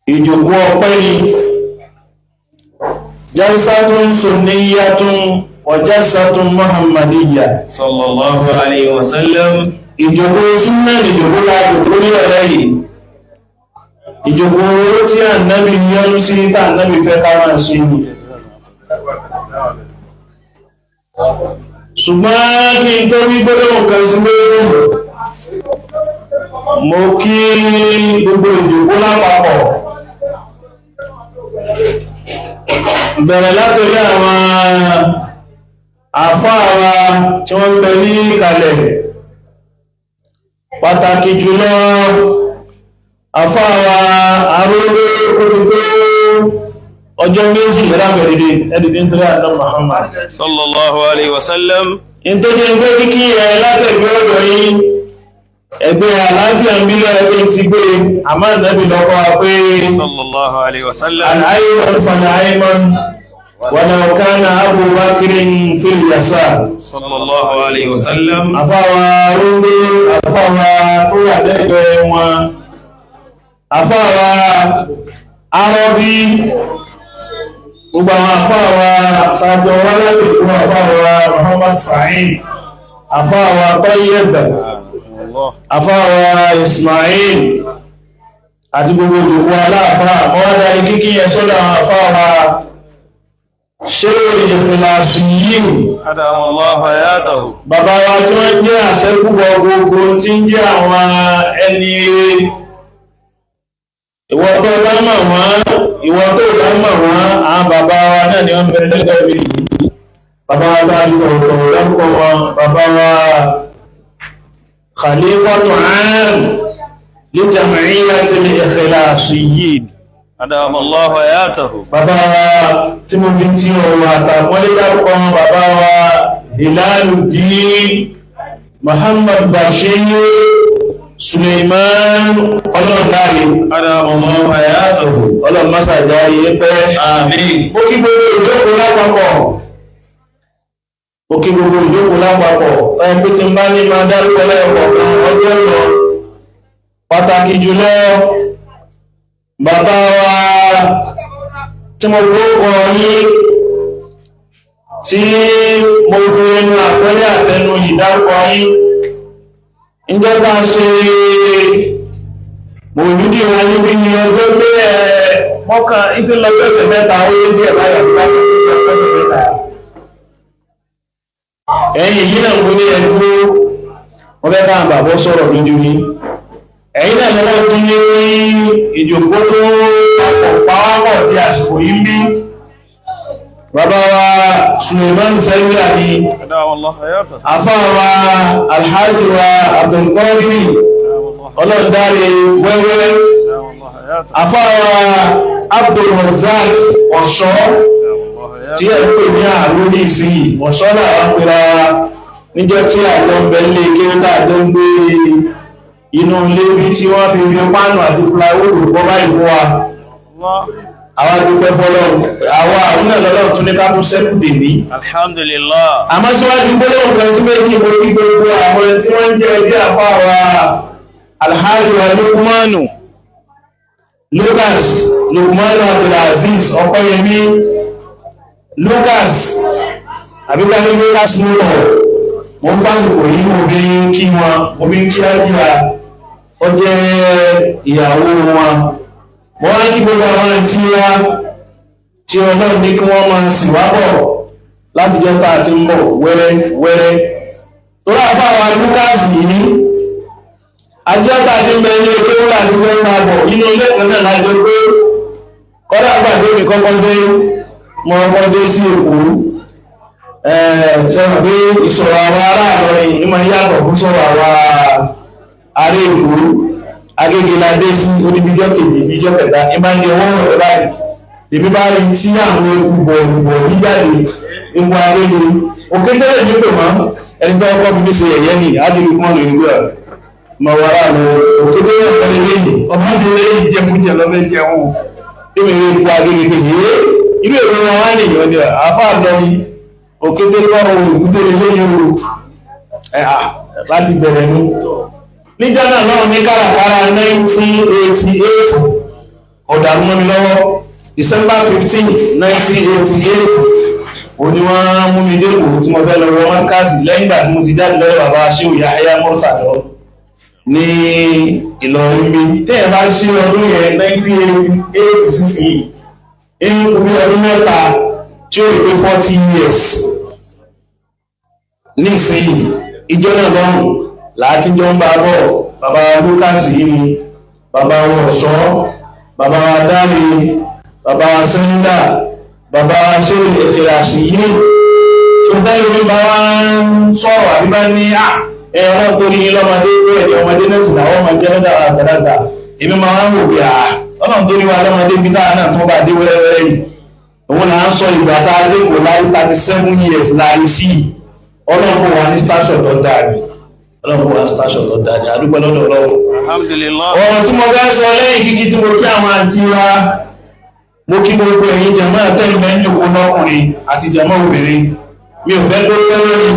Ìjòkó ọpẹ́ ni, jalsatun sunniyatun wa jalsatun muhammadiyya. Sallallahu alayhi wa sallam. Ìjòkó súnnà ìjòkó láàrùn ní ọ̀rẹ́ yìí, ìjòkó owó tí ànábì yọ́nú sí, tá ànábì fẹ́ ká máa ṣe ni. Ṣùgbọ́n kí n tó wí gbólóhùn kan sí méjì, mo kí gbogbo ìjòkó lápapọ̀, bẹ̀rẹ̀ látorí àwọn àfáà wa tí wọ́n ń bẹ ní ìkàlẹ̀, pàtàkì jùlọ àfáà wa arógbé oṣù ọjọ́ méjì rábẹ̀rẹ̀dẹ̀ ẹ̀dìdì nítorí àdá Muhammad Sallallahu alayhi wa sallam. In tó jẹ́ pé kíkí ẹ látẹ̀gbẹ́ ọ̀dọ̀ yìí, ẹgbẹ́ àlàáfíà ń bílẹ̀ ẹgbẹ́ ti gbé àmá ìnẹ́bì lọ́kọ́ wa pé Sallallahu alayhi wa sallam. Al-ayman fal-ayman walau kana Abu Bakrin fil yasar. Sallallahu alayhi wa sallam. Àfáwà rúgbé, àfáwà tó wà lẹ́gbẹ̀ẹ́ wọn, àfáwà arọ́bí, gbogbo àwọn àfáwà tàbí wọ́n láti kún, àfáwà Muhammad Sa'id, àfáwà Tayyib, àfáwà Ismail, àti gbogbo òjòkó aláàfáà. Wọ́n darí kíkí yẹn sọ́dọ̀ àwọn àfáwà ṣé ìfìlàsì yìí. Adamallahu hayatahu. Bàbá wa tí wọ́n jẹ́ àṣẹ́kùbọ̀ gbogbo tí ń jẹ́ àwọn ẹni ire, ìwọ tó bá mọ̀ wọ́n, ìwọ tó bá mọ̀ wọ́n, àwọn bàbá wa náà ni wọ́n bẹ̀rẹ̀ lẹ́gbẹ̀ẹ́ mi yìí. Bàbá wa tá a fi tọ̀wọ̀tọ̀wọ̀ lórúkọ wọn, bàbá wa Khalifatu Aam li Jam'iyyatil Ikhlasiyyin. Adamallahu hayatahu. Bàbá wa tí mo fi tí ọ̀rọ̀ àtàkọ́lé dárúkọ wọn, bàbá wa Hilaluddin Muhammad Bashir Suleiman ọlọ́dáre. Adamallahu hayatahu. Ọlọ́mọ́sàjá yé pẹ́. Àmín. Mo kí gbogbo ìjókòó lápapọ̀, mo kí gbogbo ìjókòó lápapọ̀. Ẹ pé tí n bá ní máa dárúkọ lẹ́ẹ̀kọ̀ọ̀kan, ọjọ́ lọ. Pàtàkì jùlọ bàbá wa tí mo fowókọ yín, tí mo fi ẹnu àpẹẹrẹ àtẹnu ìdárúkọ yín ìjọba ṣe mòlúdì wa níbi ní ọjọ́ pé ẹ mọ́kàn ìtí lọ pẹ́sẹ̀ mẹ́ta, ó lé díẹ̀ báyọ̀ pẹ́sẹ̀ mẹ́ta. Ẹ̀yìn yìí náà kò ní ẹdúró, wọ́n fẹ́ káwọn bàbọ́ sọ̀rọ̀ lójú yín. Ẹ̀yin náà lọ́wọ́ tún ní ìjòkó tó papọ̀ pàápọ̀ di àsìkò yìí ń bí bàbá wa Suleiman Sẹ́lúà ni. Adamallahu hayatahu. Àfáà wa Alhaji wa Abdulkadir ọlọ́ndáre wẹ́wẹ́. Adamallahu hayatahu. Àfáà wa Abdulrazak Ọ̀ṣọ́ Adamallahu hayatahu. tí ẹ̀ ń pè ní àrùn ní ìsinyìí, Ọ̀ṣọ́ làwọn pera wa níjọ́ tí àjọ ń bẹ lé kéré, tá àjọ ń gbé inú ilé bí tí wọ́n fi fi páànù àti plywood bọ́ báyìí fún wa. Allah. Àwa dúpẹ́ fọ́lọ́run, àwa àwọn náà lọ́lọ́run tún ní ká tún sẹ́kù dèmí. Alhamdulillah. Àmọ́ síwájú gbólóhùn kan sí méjì, mo kí gbogbo àwọn tí wọ́n ń jẹ́ ẹbí àfáà wa Alhaji wa Lukumanu Lucas, Lukumanu Abdulaziz Ọpẹ́yẹmí Lucas, àbíká ní Lucas múlọ̀. Mo ń fásitì yìí, mo fi ń kí wọn, mo fi ń kí ájíra ó jẹ́ ìyàwó wọn. Mo wá kí gbogbo àwọn àti wa tí Ọlọ́run ní kí wọ́n máa sì wá bọ̀ láti jẹ́ tá a ti ń bọ̀ wẹ́rẹ́ wẹ́rẹ́ tó ráfà wa Lucas yìí. Àjọ tá a ti ń bẹ ní ojú ńlá àti gbé ń bá bọ̀ inú ilé kan náà lájọ pé kọ́dà gbàgbé mi kọ́kọ́ dé, mo kọ́kọ́ dé sí Èkó. Ṣe mọ̀ pé ìsọ̀rọ̀ àwọn ará Ìlọrin ní máa ń yàtọ̀ fún sọ̀rọ̀ àwọn ará Èkó. Agége la dé sí oníbíjọ́ kejì, bíjọ́ kẹta ní máa ń di ọwọ́ rẹ̀ báyìí, èmi bá rí tí àwọn eku bọ̀ọ̀bọ̀ níjáde ewu agége òkè tẹ́lẹ̀ ní pè mọ́ ẹni tó kọ́ fi mí ṣe ẹ̀yẹ́ ni ájúlù kún ọ̀nà ìlú ẹ̀ mọ̀ wàrà lọ òkè tẹ́lẹ̀ tẹ́lẹ̀ lẹ́yìn ọmọ ti lẹ́yìn jẹkújẹ lọ́fẹ́ jẹun o bí mi rí eku agége pé yé inú èrò wọn wá nìyẹn ni àáfàá lọ ni òkè tẹ́lẹ̀ wọn ò èkúté lẹ́yìn o ẹ̀ à láti bẹ̀rẹ̀ nu níjọ́ náà náà ní káràkárà 1988. Ọ̀dàrú mọ́ mi lọ́wọ́. December 15, 1988 ó ní wọ́n mú mi dẹ́kọ̀ tí mo fẹ́ lọ wọ mọ́kásì lẹ́yìn ìgbà tí mo ti jáde lọ́dọ̀ bàbá Ṣéhù Yahya Murtado ní Ìlọrin bí. Téèyàn bá ṣe ọdún yẹn 1988 sísìn ń kú bí ọdún mẹ́ta tí ó pé 40 years nísìnyí. Ìjọ náà lọ́rùn láti jọ ń bá bọ̀. Bàbá Lucas yìí ni bàbá wa ọ̀ṣọ́, bàbá wa dáre, bàbá wa sẹ́ńdà, bàbá wa ṣé ìkìlàsì yìí tó dáyé ní bá wa ń sọ̀rọ̀ àbí bá ní à ẹ ọlọ́run tó ní yín lọ́mọdé bẹ́ẹ̀ ni ọmọdé náà sì làwọn ọmọ jẹ́ lọ́dọ̀ àwọn àgbàlagbà. Èmi máa ń wò bí à ọlọ́run tó ní wa lọ́mọdé bí táwa náà tó bá dé wẹ́rẹ́wẹ́rẹ́ yìí, òun là ń sọ ìgbà tá a lẹ́kọ̀ọ́ láyé 37 years láyé sí i. Ọlọ́run kò wá ní station tó dáa ni, ọlọ́run kò wá ní station tó dáa ni. Àdúgbò lọ́dọ̀ ọlọ́run. Alhamdulillah. Ọ̀rọ̀ tí mo fẹ́ sọ lẹ́yìn kíkí tí mo kí àwọn àǹtí wa, mo kí gbogbo ẹ̀yin jẹ̀mọ́ ẹ̀tẹ́lẹ̀ ń jòkó lọ́kùnrin àti jẹ̀mọ́ obìnrin, mi ò fẹ́ tó pẹ́ lórí.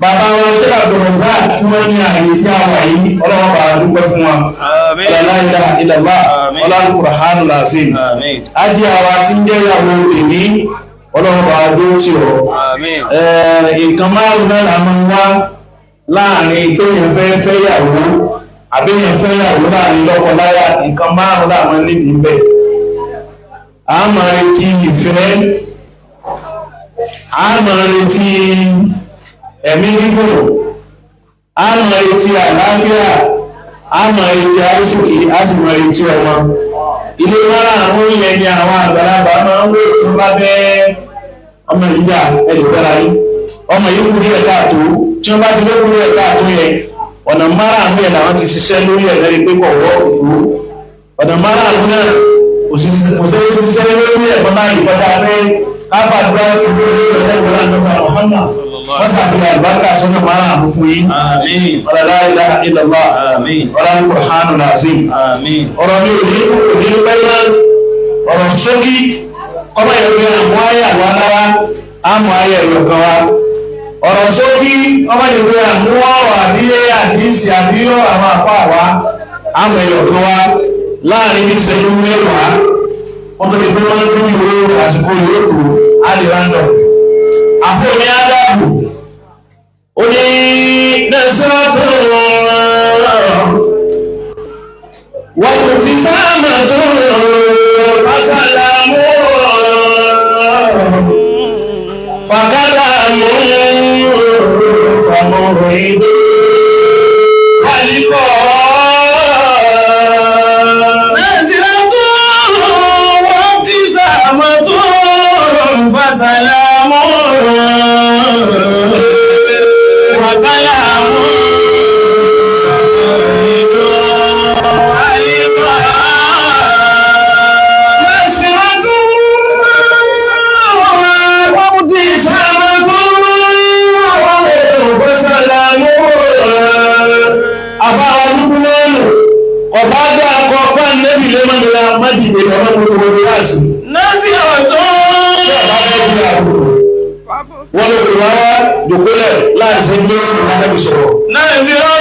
Bàbá wa ṣé Abdulrazak tí wọ́n ní ààyè tí a wà yìí, ọlọ́run bá a dúpẹ́ fún wa. Àmín. La ilaha illallah. Àmín. Ọlọ́run Qur'anul Azim. Àmín. Ájí àwa tí ń jẹ́ ìyàwó èmi, ọlọ́run bá a dúró tì ọ́. Àmín. Nǹkan márùn náà la máa ń wá láàrin tóyàn fẹ́ fẹ́yàwó àbíyàn fẹ́yàwó láàrin lọ́kọláya. Nǹkan márùn náà máa níbi bẹ́ẹ̀. A máa retí ìfẹ́, a máa retí ẹ̀mí gígùn, a máa retí àlàáfíà, a máa retí àrísìkí, a sì máa retí ọmọ. Ilé márààrún yẹn ni àwọn àgbàlagbà máa ń wò tí wọ́n bá fẹ́ ọmọ yìí dà ẹnì fẹ́ra yín, ọmọ yìí kú díẹ̀ káàtó. Tí wọ́n bá ti lé kú díẹ̀ káàtó yẹn, ọ̀nà márààrún yẹn làwọn ti ṣiṣẹ́ lórí ẹ̀ lẹ́rìí pé kò wọ́ ìlú. Ọ̀nà márààrún náà kò sí ṣiṣẹ́ lórí ẹ̀ bọ́lá ìkọjá pé káfà dúró ti fún ẹgbẹ̀rún Muhammad wọ́n ṣàfihàn àlùbáríkà sọ́nà márààrún fún yín. Àmín. La ilaha illallah. Àmín. Ọ̀là Qur'anul Azim. Àmín. Ọ̀rọ̀ mi ò ní kò ní pẹ́ mọ́. Ọ̀rọ̀ ṣókí kọ́mọ yẹn pé àmú ayé àwọn aláwa àmú ayé ẹ̀yọ̀ kan wa. Ọ̀rọ̀ ṣókí kọ́mọ yẹn pé àmú ọ̀rọ̀ àbíyé àdínsì àbíyọ̀ àwọn àfa wa àmú ẹ̀yọ̀ kan wa láàrin ní ìṣẹ́jú mẹ́wàá. Wọ́n tó ti pé wọ́n ń dún ìwé àsìkò yòókù á lè round up. Àfọ̀ní ádámù ó ní nẹ́sàtún وابتسامة فسلام فكلام فموعد ولقاء. نازلة وابتسامة فسلام وكلام ولقاء. نسرة وابتسامة فسلام. Àbá olúkúlẹ́rù ọba dá akọ bá nẹ́bì lẹ́mọ́nira mọ́dìdè ọmọ tó fọwọ́ láàsì. نازلة. Wọ́n lè pè wá wá jòkólẹ̀ láàrin ṣẹ́jú méjì ní Nẹ́bì sọ̀rọ̀. نازلة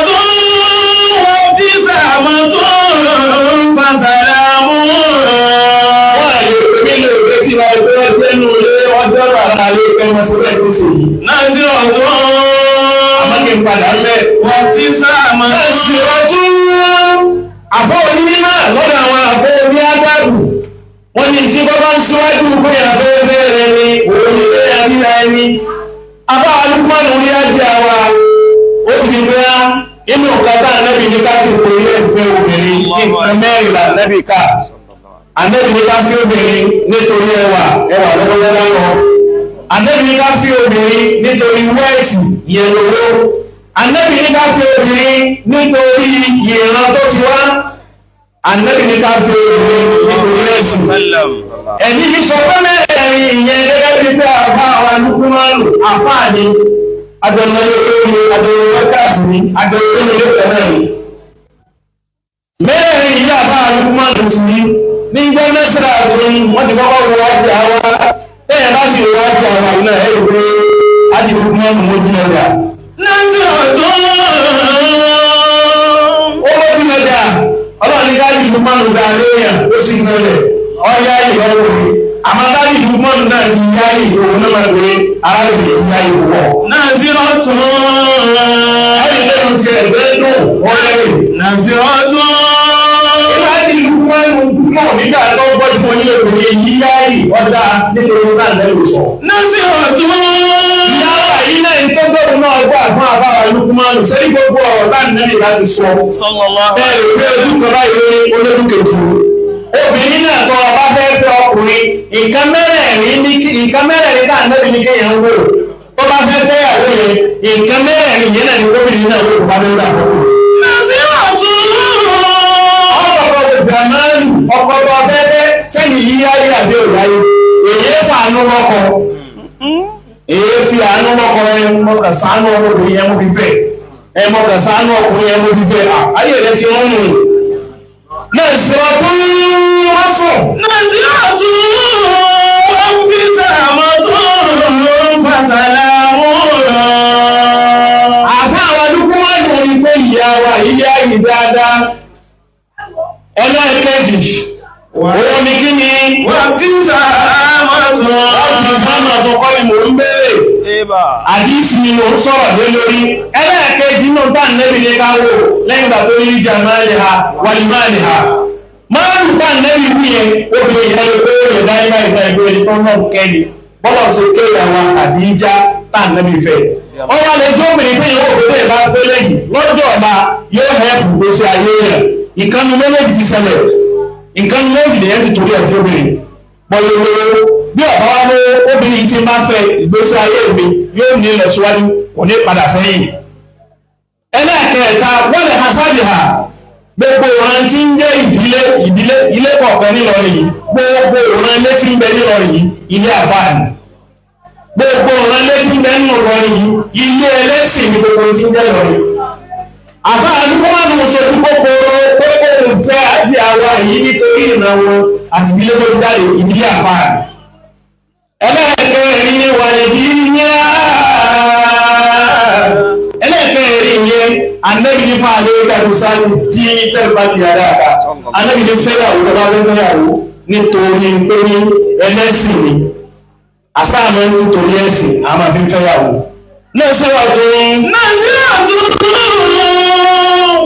وابتسامة فسلام. Wọ́n àlè pè mí lè pé tí wọ́n ẹgbẹ́ ẹgbẹ́ nù lé ọjọ́ àrà lé pẹ́ mọ́ sí bẹ́ẹ̀ tó ṣe yìí. نازلة. Àmọ́ kí n padà ń bẹ̀. وابتسامة. Ẹ̀sìn ọdún àfọ́ onímọ̀ lọ́dọ̀ àwọn àfọ́ oní ágbàgbù. Wọ́n ní tí bọ́ bá ń síwájú pé afẹ́fẹ́ rẹ ni òun ní pé àríra ẹni. Abá alúpọ̀nù rí ájá wa, ó sì ní pé á inú nǹkan tá ànábì ní ká ti torí ẹ̀fẹ́ obìnrin ní nǹkan mẹ́rin là ànábì ká. Ànábì ní ká fi obìnrin nítorí ẹwà, ẹwà lọ́wọ́lọ́wọ́ lọ. Ànábì ní ká fi obìnrin nítorí wẹ́ẹ̀tì yẹn lówó. Ànábì ní ká fi obìnrin nítorí ìran tó ti wá. Ànábì ní ká fi obìnrin nítorí ẹ̀sìn. سلم. Ẹ̀mí fi sọ pé mẹ́rẹ̀ẹ̀rin ìyẹn gẹ́gẹ́ bí pé àfa àwọn alúkúmọ́lù àfáà ni adọ̀nàlẹ́ tó ní adọ̀nàlẹ́ ní adọ̀nàlẹ́ tó náà ni. Mẹ́rẹ̀ẹ̀rin yìí àfa alúkúmọ́lù ti ní ní gbọ́ mẹ́sàrà tó ní wọ́n ti kọ́kọ́ wọ ọjà wa tẹ́yẹ̀ bá sì wọ ọjà wa yìí náà ẹ̀rù pé adìkúmọ́lù mójú ọjà. نازلة. Ó mójú ọjà, ọlọ́run ní ká adìkúmọ́lù ga léèyàn ó sì gbọ́lẹ̀. Ọ̀yá ìlọ́kùnrin, àmọ́ dájú Lukmanu náà ti yá ìlú òun náà máa gbé arábìnrin yá ìlú wọ̀. Naziratun. Ẹ̀yìn lẹ́nu ti ẹ̀gbẹ́ dùn ọ̀rẹ́. Naziratun. Ìwádìí Lukmanu dúró nígbà tó gbọ́ tí mo ní obìnrin yí yá yìí ọ̀dà nítorí náà lẹ́nu sọ. Naziratun. Ìyáwó yìí náà ń tó gbọ́dọ̀ náà gbà fún àbáwá Lukmanu sẹ́yìn gbogbo ọ̀rọ̀ bá nẹ́bí láti sọ. Sallallahu. Ẹ rò pé ojú kan báyìí lórí olójú kejì o. Obìnrin náà tọ́ ọba fẹ́ fẹ́ ọkùnrin, nǹkan mẹ́rẹ̀ẹ̀rin ní nǹkan mẹ́rẹ̀ẹ̀rin tá nẹ́bí ní kéèyàn ń wò. Tó bá fẹ́ fẹ́ ìyàwó yẹn, nǹkan mẹ́rẹ̀ẹ̀rin yẹn náà ní gómìnà náà wò tó bá fẹ́ gbà fọ́kùnrin. Naziratun. Ọkọ̀ọ̀kọ̀ gbàmánù ọkọ̀ọ̀kọ̀ fẹ́fẹ́ sẹ́ni yíyá yí àbí òyáyé. Èyí fàánú lọ́kọ. Èyí fi àánú lọ́kọ ẹ mọ̀kà sánú ọkùnrin yẹn mo fi fẹ́. Ẹ mọ̀kà sánú ọkùnrin yẹn mo fi fẹ́. À, ayé rẹ ti ń rùn. Náà sọ̀rọ̀ tó wọ́n sùn. Naziratun. Wabtisamatun. Fasalamun. Àbá àwọn dúkú wọ́n dùn ní pé ìyá wa yíyá yìí dáadáa. Ẹlẹ́ẹ̀kejì, òun ni kí ni? Wabtisamatun. Láti sáàmà tó kọ́ ni mò ń béèrè. Àdísì ni mò ń sọ̀rọ̀ lé lórí. Ẹlẹ́ẹ̀kejì náà bá nẹ́bí ní ká wò lẹ́yìn ìgbà tó ní jamaliha walimaliha. Márùn bá nẹ́bí wí yẹn, obìnrin yẹn lè pé ó yẹ dání báyìí náà ìgbé ẹni tó náà kẹ́ni. Bọ́lá ṣe kéyàwó Àdíjá tá nẹ́bí fẹ́. Ó wá lè jó obìnrin pé ìyàwó òbí bẹ́ẹ̀ bá fẹ́ lẹ́yìn lọ́jọ́ ọ̀la yóò hẹ́pù gbèsè ayé rẹ̀. Ìkànnì méjèèjì ti ṣẹlẹ̀. Ìkànnì méjèèjì lèyẹn ti torí ẹ̀ fún obìnrin pọ̀lọ̀lọ̀ bí ọ̀bá wá ló obìnrin yìí ti máa fẹ́ ìgbésí ayé mi yóò ní lọ síwájú kò ní padà sẹ́yìn. Ẹlẹ́ẹ̀kẹta wọ́n lè hasáàdì hà gbogbo ìran tí ń jẹ́ ìdílé ìdílé ilé kọ̀ọ̀kan nílọrin yìí, gbogbo ìran ilé tí ń bẹ nílọrin yìí ilé àfáàní, gbogbo ìran ilé tí ń bẹ nínú Ìlọrin yìí ilé ẹlẹ́sìn ní gbogbo tí ń jẹ́ Ìlọrin. Àbá àdúgbò máa ń sojú kòkòrò pé kò ń fẹ́ ajé àwa yìí nítorí ìran wọn àti ìdílé tó jáde ìdílé àfáàní. Ẹlẹ́ẹ̀kẹrin ni wàlẹ̀bí ní ẹlẹ́ẹ̀kẹrin yẹn anẹ́bí ní fún àlẹ́ ìkàkùn sáà ti dín tẹ́lifá ti yàrá àká anẹ́bí ní fẹ́yàwó tó bá fẹ́ fẹ́yàwó nítorí pé ní ẹlẹ́sìn ni àsáàmọ́ ti torí ẹ̀sìn a máa fi ń fẹ́yàwó náà sọ́wọ́ tó ń Naziratun.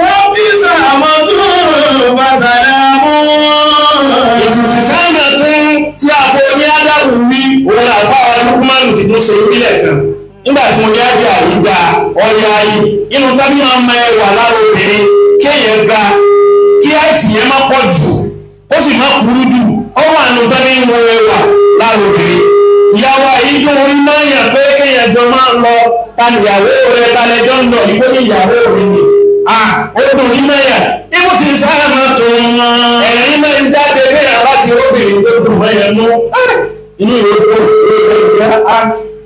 Wabtisamatun. Fasalamun. Ìtìsáàmà tún tí a fọ́ ní Ádámù wí òun àfáwà Lukmanu ti tún ṣe ìpínlẹ̀ kan. Nígbà tí mo ní ájá yìí gba ọya yìí, inú tábí máa ń ma ẹwà lára obìnrin kéèyàn ga kí àìtì yẹn má pọ̀ jù, ó sì má kúrú jù, ó wà nù tábí ń wo ẹwà lára obìnrin. Ìyàwó yìí dùn orí máa ń yàn pé kéèyàn jọ máa ń lọ ta níyàwó rẹ ta lẹjọ́ ń lọ ìgbó ní ìyàwó rẹ ni. À ó dùn ní mẹ́yà, ibù ti sáà máa tó ẹ̀rín máa ń jáde bẹ́ẹ̀ bá ti róbìnrin tó dùn mẹ́yẹ nú. Inú yóò dùn á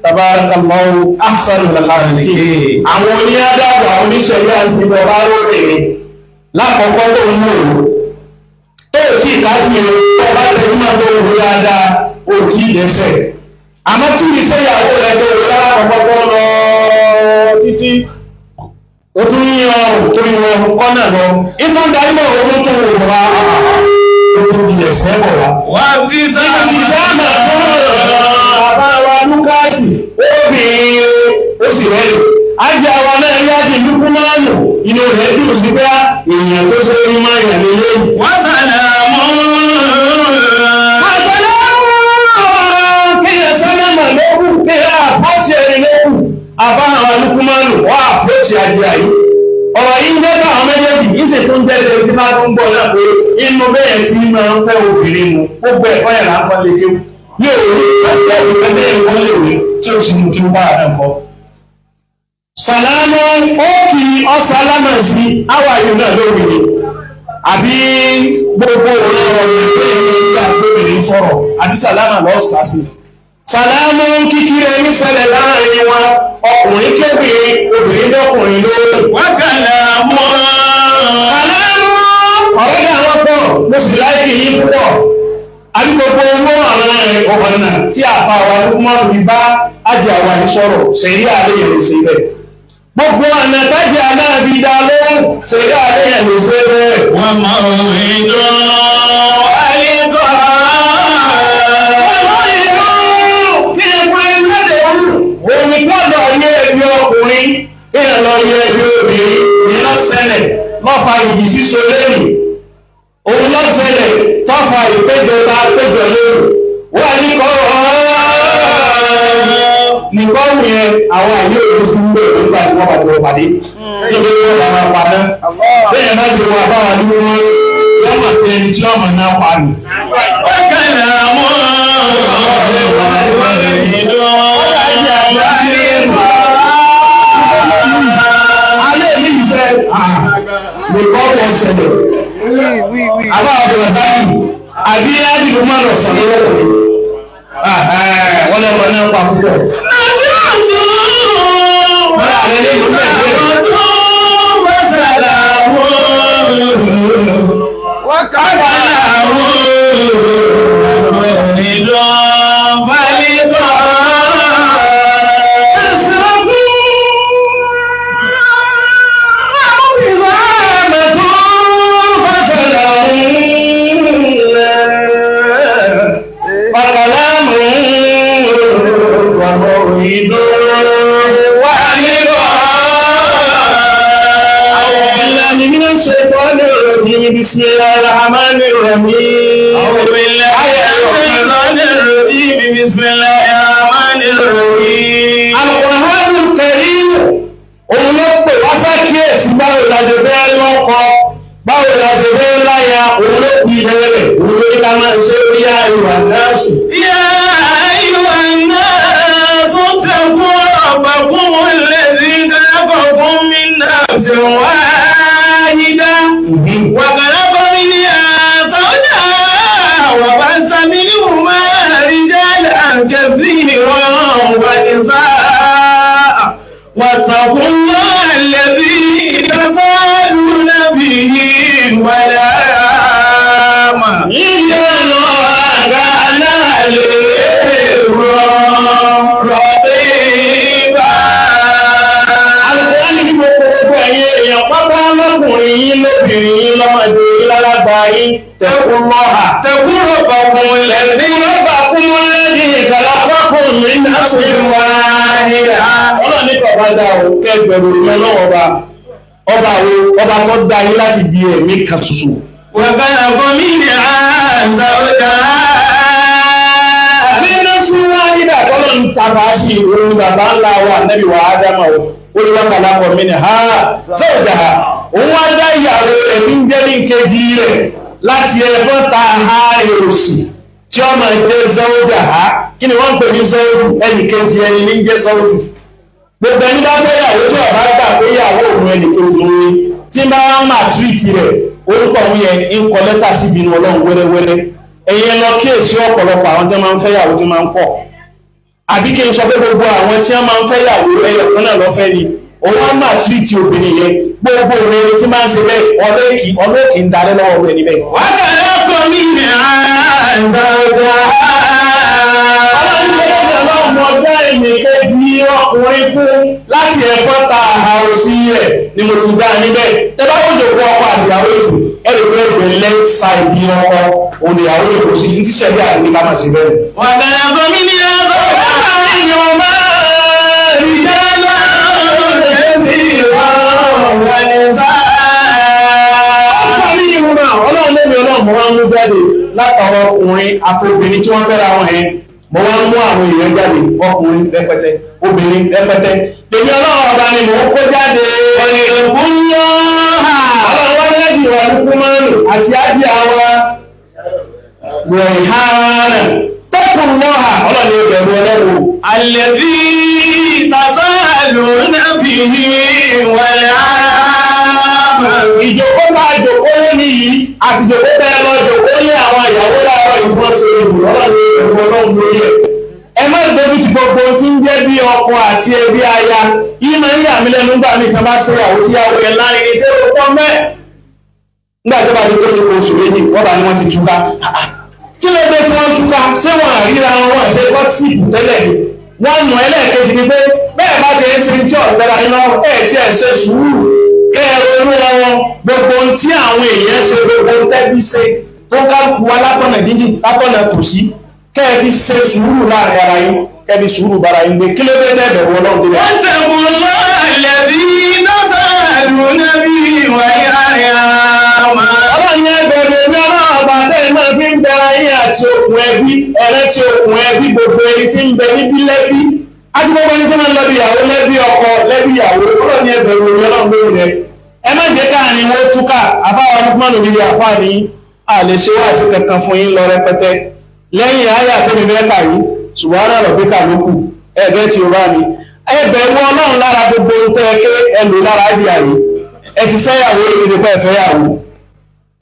tabarakallahu ahsanul khaliqin. Àwọn oníyàdàbọ̀ àwọn oníṣẹ̀lẹ̀ àti ìbọ̀bá róbìnrin lákọ̀ọ́kọ́ tó ń wò ó. Tó ò tí ì kájú yẹn, tó o bá tẹjú máa tó wò dáadáa, o ò tí ì dẹ́sẹ̀. Àmọ́ tí ìṣe ìyàwó rẹ̀ tó wò lákọ̀ọ́kọ́ tó lọ títí ó tún yí ọrùn tó yí ọrùn kọ́nà lọ ìtún darí mọ́ ó tún tún wò wá ó tún di ẹ̀sẹ̀ bọ̀ wá. Wabtisamatun. Ìtìsáàmà tó bàbá wa Lúkásì obìnrin ó sì rẹ̀ ájá wa náà rí ájì Lúkúmánù inú rẹ̀ dùn sí pé èèyàn tó ṣe rí máa yàn lé lẹ́yìn. Wasalamun. Àṣàlámù kéèyàn sálámà lókù kéèyàn àpọ́ọ̀tì ẹni lókù àbá àwọn Lúkúmánù wọ́n àpọ́ọ̀tì ajé ayé. Ọ̀rọ̀ yìí ń jẹ́ bá àwọn méjèèjì yìí sì tún jẹ́ lórí tí bá tó ń bọ̀ náà pé inú bẹ́ẹ̀ tí máa ń fẹ́ obìnrin mu gbogbo ẹ̀kọ́ yẹn là ń kọ́ lé kéwù. Yóò rí ṣàtúnṣe ìfẹ́ ẹ̀kọ́ lè wé tí ó sì mú kí ó bá àdá nǹkan. Sàlámù ó kì í ọ́sálámà sí áwàyò náà lórí ni àbí gbogbo ọ̀rọ̀ ìgbé ìgbà gbóbìnrin sọ̀rọ̀ àbí sàlámà lọ sàásì. Sàlámù kíkí rẹ ní ṣẹlẹ̀ láàrin wọn ọkùnrin kébìnrin obìnrin dọ́kùnrin lórí. Wakalamun. Sàlámù ọ̀rẹ́ ní àwọn pọ̀ mo sì láìkì yín púpọ̀. Àbí gbogbo owó àwọn ọ̀nà tí àfa wa Lukman fi bá ájì àwa yìí sọ̀rọ̀ ṣèyí àléyìn lè ṣe bẹ́ẹ̀. Gbogbo ọ̀nà tájì aláàbí dá lóhùn ṣèyí àléyìn lè ṣe bẹ́ẹ̀. Wa maw'idun. Wa liqa'un. ìdí síso lẹ́yìn. Òun ló ṣẹlẹ̀ tọ́fà ìpéjọ ta péjọ lẹ́yìn. Wọ́n ní kọ́ nìkan yẹn àwọn àyè òkú sí wúlò nígbà tí wọ́n bá jọ pàdé. Níbi tí wọ́n bá máa pa náà. Bẹ́ẹ̀ má ṣe wọ àbáwá ní wọ́n wọ́n mọ̀ pé ẹni tí wọ́n mọ̀ náà pa nù. وكلام Alẹ́ mi ìfẹ́ nìkan wọ́n ṣẹlẹ̀. Àbá àbúrò báyìí àbí ádìgbò máa lọ sọ̀rọ̀ lọ́wọ́ rẹ̀. Wọ́n lọ́wọ́ náà pa púpọ̀. Fàkàlámù فموعد أعوذ بالله من الشيطان الرجيم. بسم الله الرحمن الرحيم. أعوذ بالله من الشيطان الرجيم. بسم الله الرحمن الرحيم. Al-Qur'an al-Karim òun ló pè wá sákìyèsí báwo la ṣe fẹ́ lọ́kọ, báwo la ṣe fẹ́ láya. Òun ló pè ilẹ̀ rẹ̀, òun ló ní ká máa ṣe orí àìwà náà sùn. يا أيها الناس اتقوا ربكم الذي خلقكم من نفس واحدة وخلق منها زوجها وبث منهما رجالا كثيرا ونساء واتقوا الله الذي تساءلون به والأرحام إن الله كان عليكم رقيبا. Al-Qur'an ní gbogbo gbogbo ẹ̀yin èèyàn pátá, lọ́kùnrin yín, lóbìnrin yín, lọ́mọdé yín, lálágbà yín, tẹkùn lọ́hà. اتقوا ربكم الذي ربكم الذي خلقكم من نفس واحدة. Ọlọ́run ní kọ̀ọ̀bá dá o kẹgbẹ̀rún ìyẹn lọ́wọ́ ọba. Ọba wo? Ọba tó dá yín láti bí ẹ̀mí kan ṣoṣo. وخلق منها زوجها. Nínú súnmọ́ ìdá tọ́lọ́ ń tafa sí òun bàbá ńlá wa nẹ́bí wa Ádámà o. Ó ní wákàlá kọ̀ mí ni ha sọ́jà ha. Òun wá dá ìyàwó rẹ̀ tí ń jẹ́ ní kejì rẹ̀ láti ẹ̀fọ́ ta ha èrò sí tí ọmọ jẹ́ sọ́jà ha. Kí ni wọ́n ń pè ní sọ́ọ̀dù? Ẹnì kejì ẹni ní ń jẹ́ sọ́ọ̀dù. Gbogbo ẹni bá fẹ́ yàwó tí ọba gbà pé ìyàwó òun ẹnì kejì òun ni tí bá ń máa tírìtì rẹ̀, orúkọ òun yẹn ń kọ lẹ́tà síbi inú Ọlọ́run wẹ́rẹ́wẹ́rẹ́. Ẹ̀yin lọ kíyèsí ọ̀pọ̀lọpọ̀ àwọn tí wọ́n máa ń fẹ́ yàwó tí máa ń pọ̀, àbí kí n sọ pé gbogbo àwọn tí wọ́n máa ń fẹ́ yàwó ẹyọ kan náà lọ́fẹ́ ni òun á máa tírìtì obìnrin yẹn. Gbogbo rere tí máa ń ṣe bẹ́ẹ̀, ọlọ́ọ̀kì ń darẹ́ lọ́wọ́ rẹ̀ níbẹ̀. وخلق منها زوجها. Ọlọ́run ẹnìkejì ọkùnrin fún láti ẹ̀kọ́ ta àhà òsì rẹ̀ ni mo ti dá níbẹ̀. Tẹ bá wọ́n jòkó ọkọ àti ìyàwó èsì, ẹ̀rì pé ẹgbẹ̀ left side ọkọ òun ìyàwó èkó sí ní tíṣẹ̀lẹ̀ àti ní ká máa ṣe bẹ́ẹ̀. وخلق منها زوجها رجالا كثيرا ونساء. Ọlọ́run lẹ́mi Ọlọ́run mo wá ń mú jáde látọ̀rọ̀ ọkùnrin àti obìnrin tí wọ́n fẹ́ra wọn yẹn. Mo wá ń mú àwọn èèyàn jáde, ọkùnrin rẹpẹtẹ, obìnrin rẹpẹtẹ. Lèmi Ọlọ́run ọba ni mò ń kó jáde. واتقوا الله. Ọlọ́run wá lẹ́bi wà lukumanu àti ábí àwa rẹ̀hánà tẹ́kùn lọ́hà. Ọlọ́run ní ẹgbẹ̀rún Ọlọ́run. الذي تساءلون به والأرحام. Ìjòkó bá jòkó lónìí yìí àti jòkó bẹ́ẹ̀ lọ jòkó ní àwọn ìyàwó láàárọ̀ ìfọ́n ṣe ìlú. Ọlọ́run ní ẹgbẹ̀rún Ọlọ́run lórí ẹ̀. Ẹ má gbójú ti gbogbo tí ń jẹ́ bí ọkọ àti ẹbí aya yìí. Máa ń yà mí lẹ́nu gbà mí kan bá ṣe ìyàwó tí ìyàwó yẹn láàrin ní tẹ́lẹ̀ pọ́ mẹ́. Nígbà tó bá di tó ṣe oṣù 2, wọ́n bá ní wọ́n ti túká. Kí ló dé tí wọ́n túká? Ṣé wọ́n àríra wọn, wọ́n ṣe kọ́tíìpù tẹ́lẹ̀ ni? Wọ́n nù ẹlẹ́ẹ̀kejì ni pé bẹ́ẹ̀ bá ti ń ṣe tí ọ̀gbẹ́ra iná ẹ̀ tí ẹ̀ ṣe sùúrù kẹ́ ẹ ronú wọn. Gbogbo ohun tí àwọn èèyàn ṣe, gbogbo ohun tẹ́bí ṣe tó ń kálukú wa látọ̀nà jíjìn, látọ̀nà tòsí, kẹ́ ẹ fi ṣe sùúrù láàrin ara yín, kẹ́ ẹ fi sùúrù bára yín gbé. Kí ló dé tẹ́ bẹ̀rù Ọlọ́run tó yẹ. واتقوا الله الذي تساءلون تشاءلون به والأرحام. Ọlọ́run ní ẹgbẹ̀rún ẹbí ọlọ́run ọba tẹ́ ẹ máa fi ń bẹ̀rẹ̀ ayé àti okùn ẹbí, ẹ̀rẹ́ tí okùn ẹbí, gbogbo ẹni tí ń bẹ níbí lẹ́bí àti gbogbo ẹni tí máa ń lọ bí ìyàwó lẹ́bí, ọkọ lẹ́bí, ìyàwó. Ọlọ́run ní ẹgbẹ̀rún ẹbí ọlọ́run lórí rẹ. Ẹ má jẹ́ káàrin wọn túkà. Àfáwọn Lukman òbí àfáà ní a lè ṣe wáàsí kankan fún yín lọ rẹpẹtẹ lẹ́yìn ayé àtẹ́mi mẹ́ta yìí. Subhana rabbika ló kù ẹ̀ẹ́dẹ́ tí o bá mi. Ẹ bẹ̀rù Ọlọ́run lára gbogbo ohun tẹ́ ẹ ké ẹ lò lára ẹbí àyè. Ẹ ti fẹ́yàwó, èmi nípa ẹ fẹ́yàwó.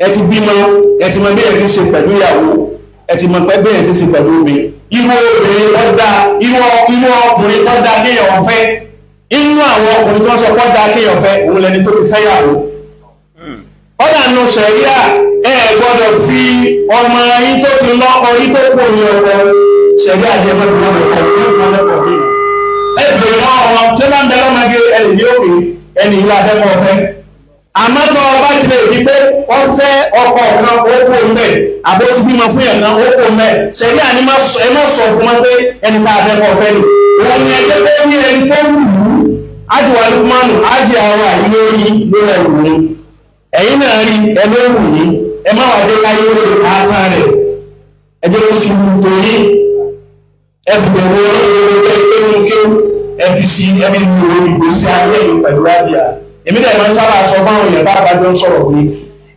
Ẹ ti bímọ, ẹ ti mọ bí ẹ ti ṣe pẹ̀lú ìyàwó, ẹ ti mọ bí ẹ ti ṣe pẹ̀lú mi. Irú obìnrin tó dáa, irú ọkùnrin tó dáa kéèyàn fẹ́, inú àwọn ọkùnrin tó ń sọ pé dáa kéèyàn fẹ́, òun lẹni tó ti fẹ́yàwó. Ọ̀dà nù sẹ̀ríà, ẹ gbọ́dọ̀ fi ọmọ yín tó ti lọ́kọ yín tó kù ní ọkọ. Sẹ̀ríà jẹ́ mọ́tò wọn lọ́kọ wọn lọ́kọ mi. Ẹ bèrè lọ́wọ́ wọn tí ó bá ń bẹ lọ́mọge, ẹ lè ní òkè ẹni ìlú afẹ́kọ̀ọ́ fẹ́. Àmọ́ tó ọba ti lè di pé wọ́n fẹ́ ọkọ kan, ó kó mbẹ́, àbó ti bímọ fún yẹn kan, ó kó mbẹ́, sẹ̀ríà ni ẹ má sọ fún wọn pé ẹni tá a fẹ́ kọ́ fẹ́ ni. Wọ́n ní ẹgbẹ́ pé ní ẹni tó wù ú. Ájúwà Lukmanu ájì àwọn àìlórí lórí ẹ̀wù ni ẹ̀yin náà rí ẹgbẹ́ wù yín. Ẹ má wà dé káyé ó ṣe àáká rẹ̀. Ẹ jẹ́ kó ṣubú torí ẹ fi bẹ̀rù ọlọ́run kéwú kéwú, ẹ fi sí, ẹ fi lu ìgbésí ayé yìí pẹ̀lú àdìyà. Èmi dẹ̀ máa ń sábà sọ fáwọn èèyàn bá bá jọ ń sọ̀rọ̀ pé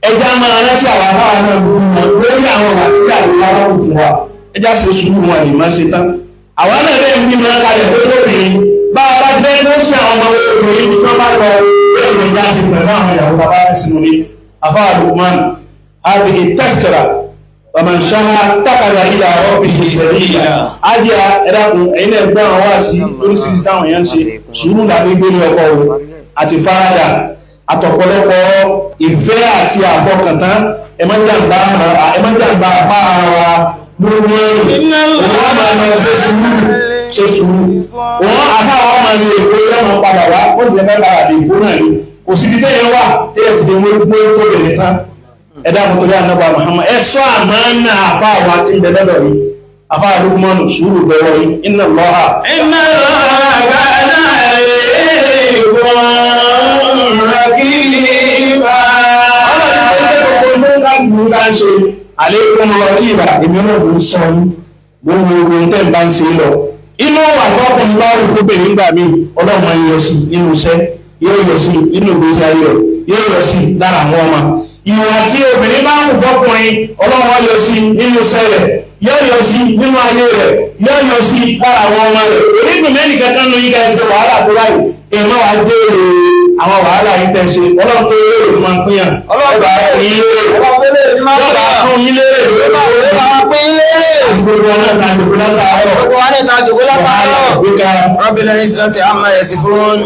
ẹjẹ́ á máa rántí àwọn afáwa náà lù wọn lórí àwọn àti àwọn àwọn fún wa. Ẹjẹ́ á ṣe sùúrù, wọn lè má ṣe tán. Àwa náà lè ń bímọ kalẹ̀ tó lóbìnrin bá a bá jẹ́ kó ṣe àwọn ọmọ obìnrin tí wọ́n bá lọ bẹ́ẹ̀ lè já sí pẹ̀lú àwọn ìyàwó bàbá rẹ̀ sínú ní afáwa Lukman àbíkí tẹ́sítẹ̀rà ọmọ ìṣáná tákàdá ilà ọ̀bì ìṣẹ̀lẹ̀ ájíà. Ẹ̀dàkùn, ẹ̀yin náà gbọ́ àwọn wá sí oríṣiríṣi táwọn èèyàn ń ṣe. Sùúrù làbí gbé ní ọkọ̀ o, àti faradà, àtọ̀pọ̀lọpọ̀ ìfẹ́ àti àfọkàntán. Ẹ má jàǹbá, ẹ má jàǹbá afárá wa lórí ẹ̀rù. Òun á máa lọ ṣe sùúrù, ṣe sùúrù. Òun àfáà wa máa lo èkó, yóò máa padà wá. Ó sì fẹ́ padà dé èkó náà ni. Kò síbi téèyàn wà téèyàn ti dé wọ́n gbé tó bẹ̀rẹ̀ tán. Ẹ dákun, torí ànábà Muhammad, ẹ sọ àmánà àfáà wa tí ń bẹ lọ́dọ̀ yìí. Àfáà Lukmanu, sùúrù bẹ̀rẹ̀ yìí. Inna Allaha إن الله كان عليكم رقيبا. Àlékún rọ̀kìbà, èmi náà ló ń sọ yín gbogbo ogun tẹ́ ń bá ń ṣe lọ. Inú wà tọkùnrin bá rú fún nígbà míì, Ọlọ́run máa ń yọ sí nínú iṣẹ́, yóò yọ sí nínú ìgbésí ayé rẹ̀, yóò yọ sí lára àwọn ọmọ. Ìwà tí obìnrin bá ń wù fọkùnrin, Ọlọ́run á yọ sí nínú iṣẹ́ rẹ̀, yóò yọ sí nínú ayé rẹ̀, yóò yọ sí lára àwọn ọmọ rẹ̀. Onídùn mẹ́rin kankan ló yíká ẹsẹ̀ wàhálà tó báyìí, èèmọ̀ wàá dé àwọn wàhálà yìí tẹ̀ ṣe. Ọlọ́run tó lérò tó máa ń pín yàn. Ọlọ́run bá fún yín lérè. Ọlọ́run bá fún yín lérè. Gbogbo wọn náà ta jòkó látàárọ̀. Gbogbo wa ní ta jòkó látàárọ̀. Gbígbà. Rabbil izzati amma yasifun.